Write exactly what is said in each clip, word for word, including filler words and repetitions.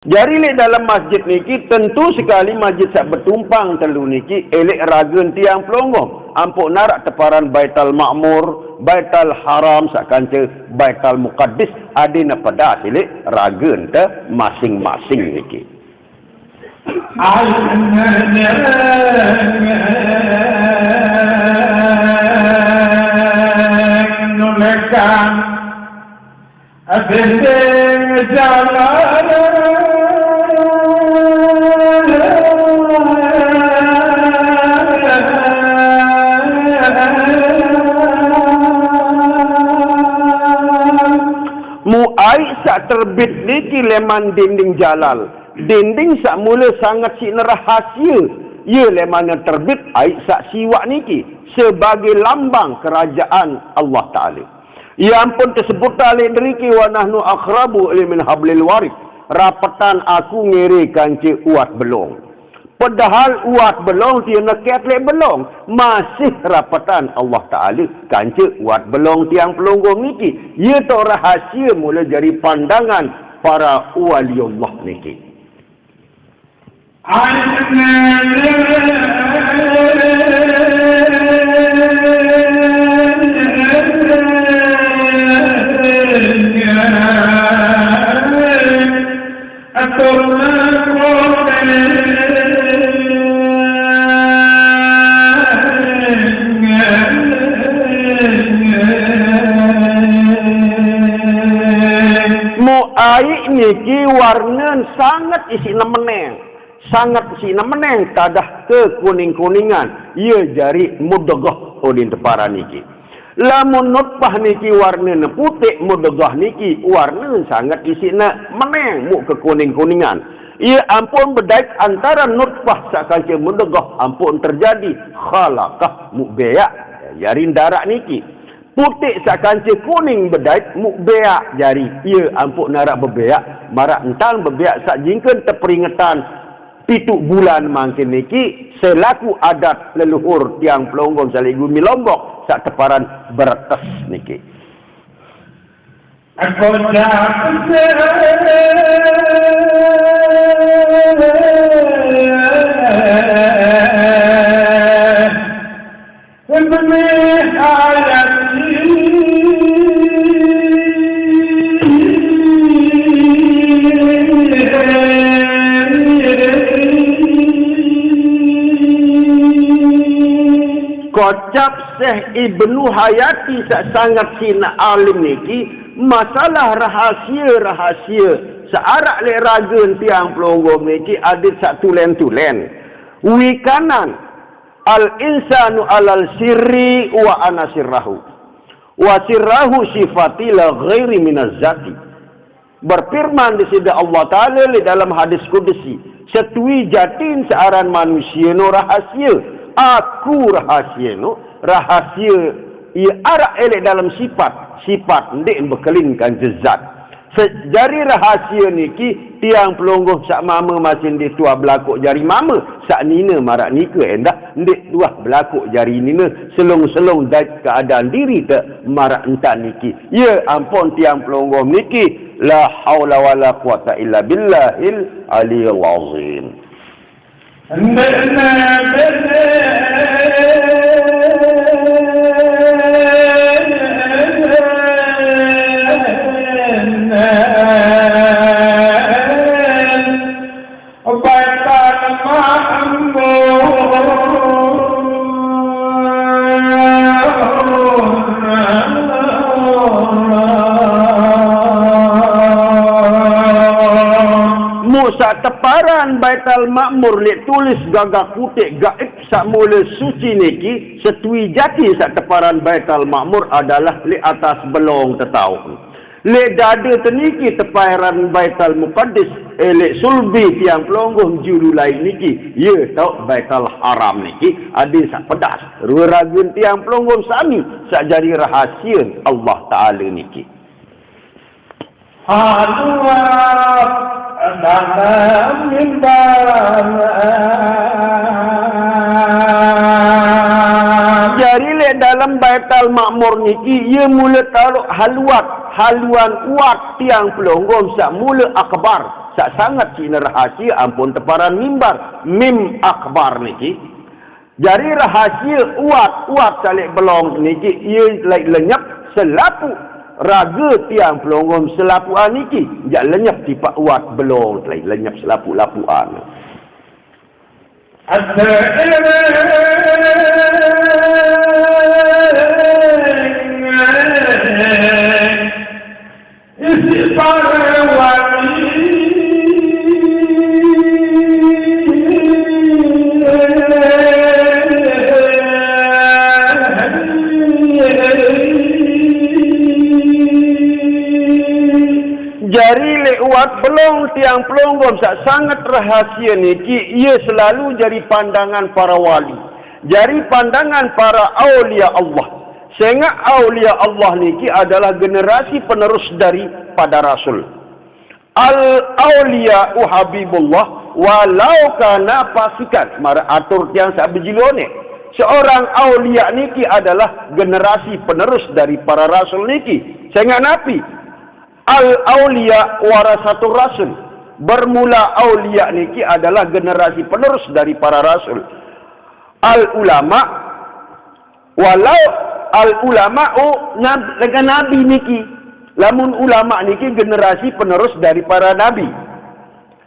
Jari leq dalem masjid niki tentu sekali masjid saq betumpang telu niki eleq ragen tiang pelungguh. Ampoq naraq teparan Baitul Ma'mur, Baitul Haram saq kance Baitul Muqaddis, adine pedas eleq ragen te masing-masing niki. Muq aiq saq terbit niki leman dinding jalal, dinding saq mule sanget siqne rahasie, ie lemanne terbit aiq saq siwaq niki, sebage lambang kerajaan Allah Taala. Ie ampun tesebutang leq deriki, "Wa nahnu aqrabu ilaihi min hablil warid." Rapetan aku ngire kance uat belong. Padahal uat belong tie neket leq belong, masih rapetan Allah Taala kance uat belong tiang pelungguh niki. Ie toq rahasie mule jari pandangan para waliullah niki. Muq aiq niki warnen sanget isiqne meneng. Sanget siqne meneng tadah kekuning-kuningan, ie jari mudghah odin teparan niki. Lamun nutfah niki warnene puteq, mudghah niki warne sanget isiqne meneng muq kekuning-kuningan. Ie ampun bedait antare nutfah saq kance mudghah ampun terjadi khalaqah muq beaq jari ndaraq niki. Puteq saq kance kuning bedait muq beaq jari, ie ampoq naraq bebeaq, maraq entan bebeaq saq jingken teperingetan pituq bulan mangkin niki selaku adat leluhur tiang pelungguh saq leq gumi Lombok saq teparan beretes niki. Kocap Syekh Ibnu Hayati saq sanget siqne alim niki, masalah rahasie-rahasie saq araq leq ragen tiang pelungguh niki adeq saq tulen-tulen. Wikanan, "Al insanu alal sirri wa ana sirrahu, wa sirrahu sifati la ghairi minaz zati." Berfirman Deside Allah Taala leq dalem hadis kudusi, "Setui jatin saq aran manusie no rahasie, aku rahasie no, rahasie ie araq eleq dalem sipat, sipat ndeq bekelin kance zat." Se-, jari rahasie niki tiang pelungguh saq mame masih ndeq tuah belakoq jari mame, saq nine maraq nike endah ndeq tuah belakoq jari nine, selung-selung dait keadaan diri te maraq entan niki. Ie ampun tiang pelungguh niki, la haula wala quwata illa billahil aliyil azim. Muq saq teparan Baitul Ma'mur leq tulis gagah puteq gaib saq mule suci niki, setui jati saq teparan Baitul Ma'mur adalah leq atas belong tetaoq. Leq dade te niki teparan Baitul Muqaddis, eh, leq sulbi tiang pelungguh julu lain niki, ie taoq Baitul Haram niki, adeq saq pedas. Rue ragen tiang pelungguh sami saq jari rahasie Allah Taala niki. Haluat dalam mimbar. Jari leq dalem Baitul Ma'mur niki, ie mule taruq haluat, haluan uat tiang pelungguh saq mule akbar, Sak sanget sine rahasie ampun teparan mimbar, mim akbar niki. Jari rahasie uat-uat saq leq belong niki ie leq lenyep selapuq rage tiang pelungguh selapuqan niki, jaq lenyep tipaq uat belong leq lenyep selapuq-lapuqan. Jari leq uat belong tiang pelungguh saq sanget rahasie niki, ie selalu jari pandangan para wali, jari pandangan para aulia Allah. Sengaq aulia Allah niki adalah generasi penerus daripada rasul. Al-auliya'u habibullah walau kana fasikan. Maraq atur tiang saq bejulu oneq. Seorang aulia niki adalah generasi penerus dari para rasul niki. Sengaq napi? Al-aulia warasatur rasul. Bermula aulia niki adalah generasi penerus dari para rasul. Al-ulama Walau al-ulama'u nab-, dengan nabi niki. Lamun ulama niki generasi penerus dari para nabi.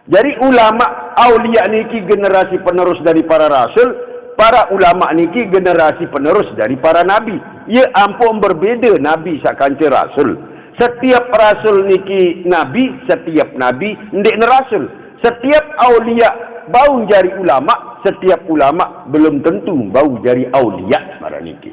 Jari ulama aulia niki generasi penerus dari para rasul, para ulama niki generasi penerus dari para nabi. Ie ampun berbeda nabi saq kance rasul. Setiap rasul niki nabi, setiap nabi ndeqne rasul. Setiap aulia bau jari ulama, setiap ulama belum tentu bau jari aulia, maraq niki.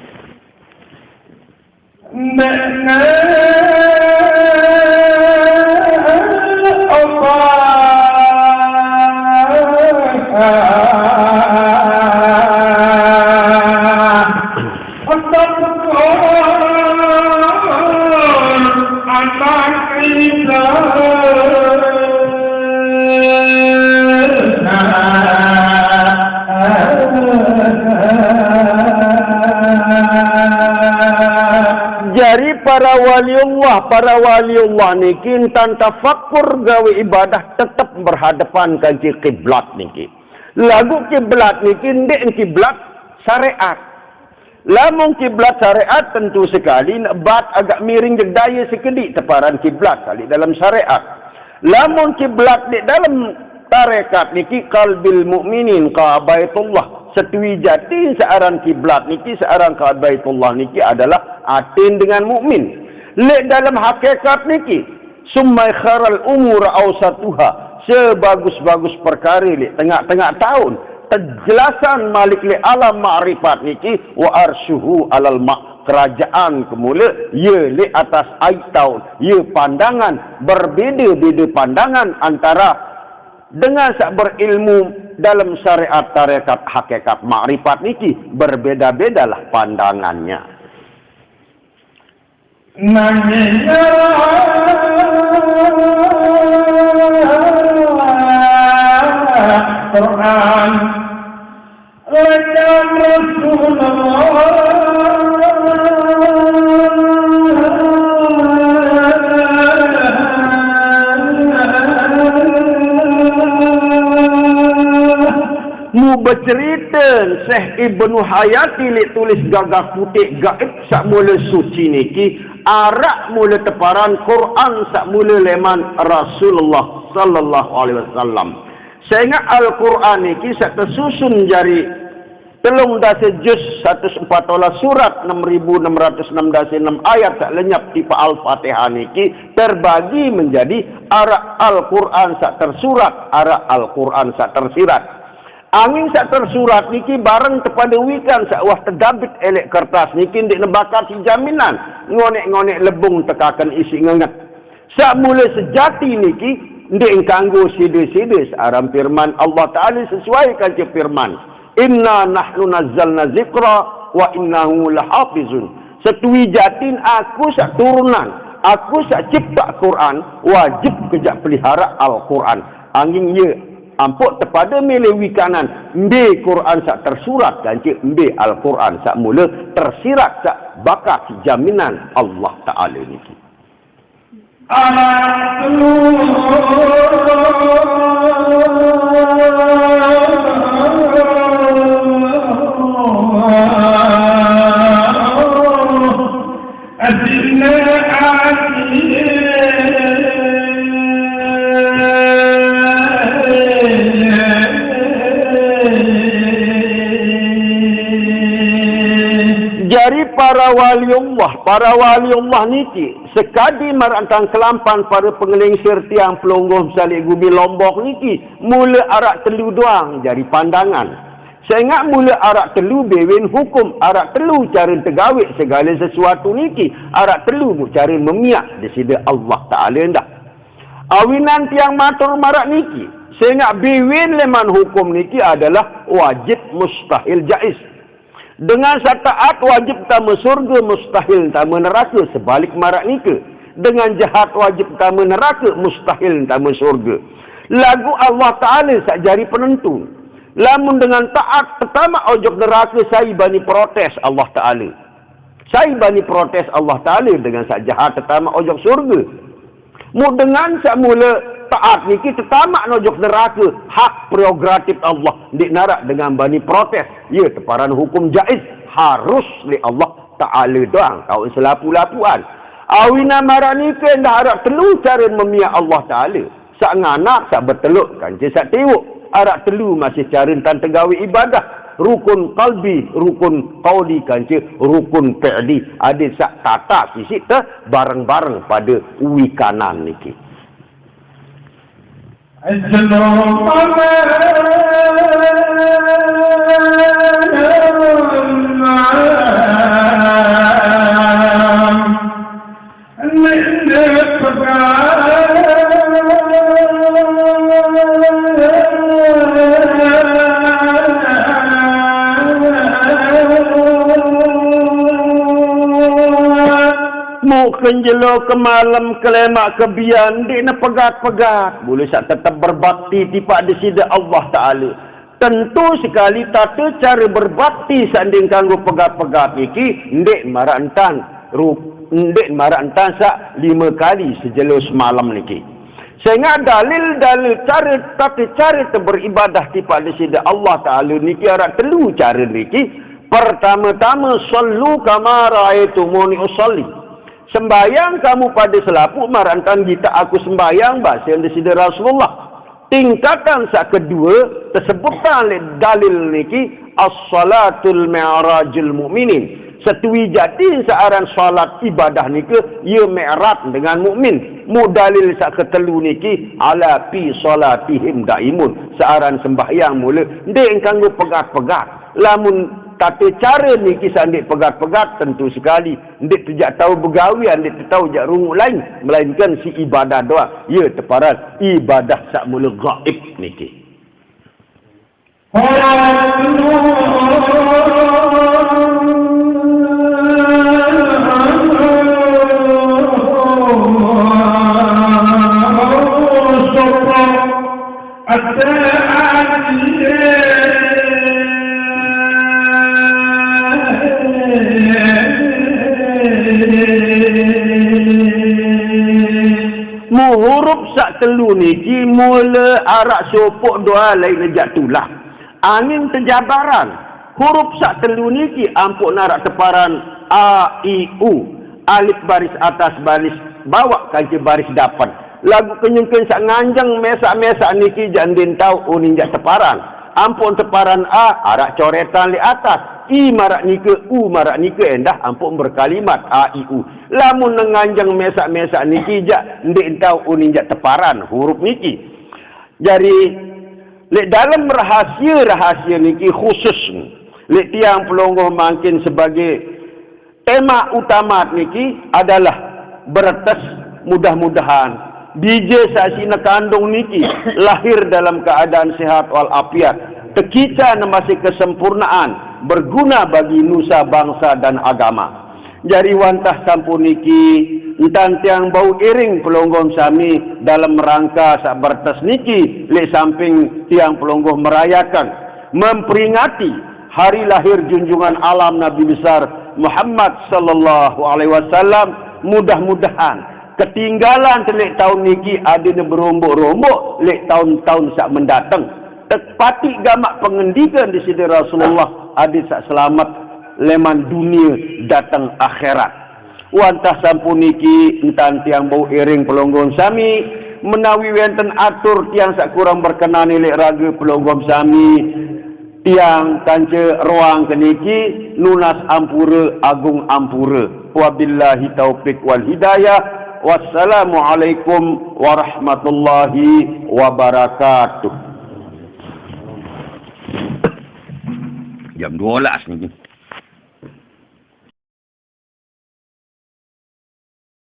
Jari para waliullah, para waliullah niki entan tafakkur gawe ibadah tetep berhadepan kance kiblat niki. Laguq kiblat niki ndeq kiblat syariat. Lamun kiblat syariat, tentu sekali nebat agak miring jedaye sekediq teparan kiblat kali dalem syariat. Lamun kiblat leq dalem tarekat niki qalbil mukminin ka Baitullah. Setui jatin searan kiblat niki, searan ka Baitullah niki adalah atin dengan mukmin. Leq dalem hakikat niki, summa kharal umur ausatuha, sebagus-bagus perkare leq tengaq-tengaq taun, tejelasan malik leq alam makrifat niki, wa arsyuhu alal ma, kerajaan kemule, ye leq atas aiq taun, ye pandangan, berbeda-beda pandangan antara dengan saq berilmu dalem syariat tarekat hakikat makrifat niki, berbeda-bedalah pandangannya. Nanging Quran, Rasulullah. Mubecerite Syekh Ibnu Hayati leq tulis gagah puteq gaib saq mule suci niki, araq mule teparan Quran saq mule leman Rasulullah sallallahu alaihi wasallam. Sengaq Al-Quran niki saq tesusun jari telung dase juz, satus empat olas surat, enem ribu enem ratus enem dase enem ayat saq lenyap tipaq Al-Fatihah niki terbagi menjadi araq Al-Quran saq tersurat, araq Al-Quran saq tersirat. Anging saq tersurat niki bareng tepade wikan saq wah tedabit eleq kertas niki ndeqne bakat siq jaminan, ngoneq-ngoneq lebung tekaken isiq ngenget. Saq mule sejati niki ndeq kanggo side-side, searan firman Allah Taala sesuai kance firman, "Inna nahnu nazzalna dzikra wa innahu lahafizun." Setui jatin aku saq turunan, aku saq ciptak Quran, wajib kejaq pelihara Al-Quran. Anging ye ampuk tepade mele wikanan, mbe Quran saq tersurat kance mbe Al-Quran saq mule tersirat saq bakat jaminan Allah Taala niki. Jari para waliullah, para waliullah niki sekadi marantang kelampan para pengelingsir tiang pelungguh salik gumi Lombok niki mula arak telu doang jari pandangan. Sengak mula arak telu bewen hukum, arak telu cara tegawik segala sesuatu niki, arak telu mu cara memiak desida Allah Ta'ala endah. Awinan tiang matur marak niki, sengak bewen leman hukum niki adalah wajib, mustahil, jaiz. Dengan sataat wajib tama surga, mustahil tama neraka, sebalik marak nika. Dengan jahat wajib tama neraka, mustahil tama surga. Lagu Allah Ta'ala sak jari penentu. Lamun dengan taat tetamak ojok neraka, sai bani protes Allah Ta'ala. Sai bani protes Allah Ta'ala dengan sak jahat tetamak ojok surga. Mu dengan sak mula taat niki tetamak nojok neraka, hak prerogatif Allah, ndik narak dengan bani protes. Ya, teparan hukum jaiz, harus le Allah Ta'ala doang, kau selapu-lapuan. Awina marak nika endah arak telu cara memiak Allah Ta'ala. Sak nganak, sak beteluk, kanca sak tiwuk. Arak telu masih cara tan tegawi ibadah. Rukun qalbi, rukun qauli, kanca rukun fi'li. Ada sak tata sisik teh bareng-bareng pada wikanan niki. Mu kenjelo ke malam, kelemak ke bian, ndik ne pegat-pegat. Boleh sak tetap berbakti tipak desida Allah Ta'ala. Tentu sekali tata cara berbakti sanding kanggo pegat-pegat niki ndik marak entan ru-, ndik marak entan sak lima kali sejelo semalam niki. Sehingga dalil-dalil cara, tata cara teberibadah tipak desida Allah Ta'ala niki arak telu cara niki. Pertama-tama, "Sallu kama ra'aitumuni usalli." Sembahyang kamu pada selapuq marak entan gitaq aku sembahyang, bahasa desida Rasulullah. Tingkatan sak kedua, tesebutan leq dalil niki, "As-salatul mi'rajul mu'minin." Setui jati searan salat ibadah nike, ye mi'raj dengan mukmin. Mu dalil sak ketelu niki, "Ala fi salatihim daimun." Searan sembahyang mula, ndeq kanggo pegat-pegat. Lamun tata cara niki sak ndeq pegat-pegat, tentu sekali ndeq tejaq tau begawean, ndeq tejaq tau jak runguq lain, melainkan si ibadah doang. Ye teparan ibadah sak mula gaib niki. Mu hurup sak telu niki mula arak sopoq doa lain nejak tulah. Angin tejabaran. Hurup sak telu niki ampoq narak teparan a, i, u. Alif baris atas, baris bawaq, kance baris dapan. Laguq kenyengken sak nganjeng mesaq-mesaq niki jaq ndin tau unin jaq teparan. Ampoq teparan a, arak coretan leq atas. I maraq nike, u maraq nike endah ampoq berkalimat a, i, u. Lamun nganjeng mesaq-mesaq niki jaq ndeq tau unin jaq teparan hurup niki. Jari, leq dalem rahasie-rahasie niki khusus leq tiang pelungguh mangkin sebagai tema utama niki adalah beretes, mudah-mudahan bije saq siq nekandung niki lahir dalam keadaan sehat wal afiat, tekican masih kesempurnaan, berguna bagi nusa, bangsa, dan agama. Jari wantah sampun niki, entan tiang bau iring pelungguh sami dalem rangka saq bertes niki, leq samping tiang pelungguh merayakan, memperingati hari lahir junjungan alam Nabi besar Muhammad sallallahu alaihi wasallam, mudah-mudahan Ketinggalan te leq taun niki adene berombok-rombok leq taun-taun saq mendateng. Tepatik gamaq pengendikan Deside Rasulullah, adeq saq selamet leman dunie dateng akherat. Wantah sampun niki, entan tiang bau iring pelungguh sami, menawi wenten atur tiang saq kurang berkenan leq rage pelungguh sami, tiang kance roang keniki nunas ampure, agung ampure. Wabillahi taufik wal hidayah. Wassalamualaikum warahmatullahi wabarakatuh. Jam dua belas niki.